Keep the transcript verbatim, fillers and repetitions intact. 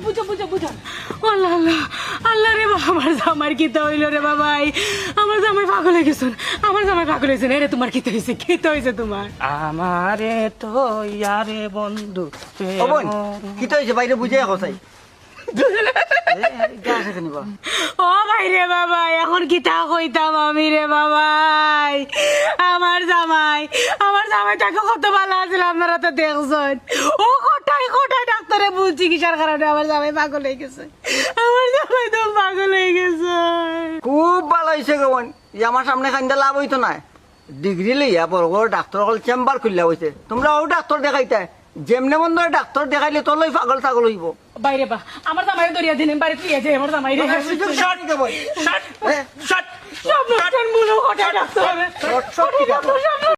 বুঝো, বুঝো, বুঝো। আল্লাহ, আল্লাহ, আল্লাহ রে বাবা, আমার জামাইর কিতা অইলো রে বাবাই? আমার জামাই পাগল অই গেছইন, আমার জামাই পাগল অইছইন। এরে, তুমার কিতা অইছে? কিতা অইছে তুমার? আমারে তো ইয়ারে বন্ধু, ও বোন, কিতা অইছে? বাইরে বুঝে এখন চাই। এ, এটা আছে কেন বা? ও ভাই রে বাবা, এখন কিতা কইতাম আমি রে বাবাই? আমার জামাই, আমার জামাই তাকে কত ভালা আছিল, আপনারা তো দেখছইন। ও কোটায় কোটায় ডাক্তারে ভুল চিকিৎসার কারণে আমার জামাই পাগল অই গেছে। আমার জামাই তো পাগল অই গেছে। খুব ভালা অইছে গো বোন, যে আমার সামনে কাইন্দা লাভ অইতো নায়। ডিগ্রি লইয়া বড় বড় ডাক্তার অকল চেম্বার খুলিয়া বইছে। তুমরা অউ ডাক্তার দেখাইতায়, যেমনে মন চায় ডাক্তার দেখাইলে তো লই পাগল ছাগল অইবো। বাইরে বা, আমার জামাইরে ধরিয়া দিন, বাড়িত লইয়া যাই আমার জামাইরে। বাবা, সুযোগ shot দিতে বল। Shot, হ্যাঁ। Shot। সব লোকজন মূল কোটায় ডাক্তার। Shot, shot কি ডাক্তার?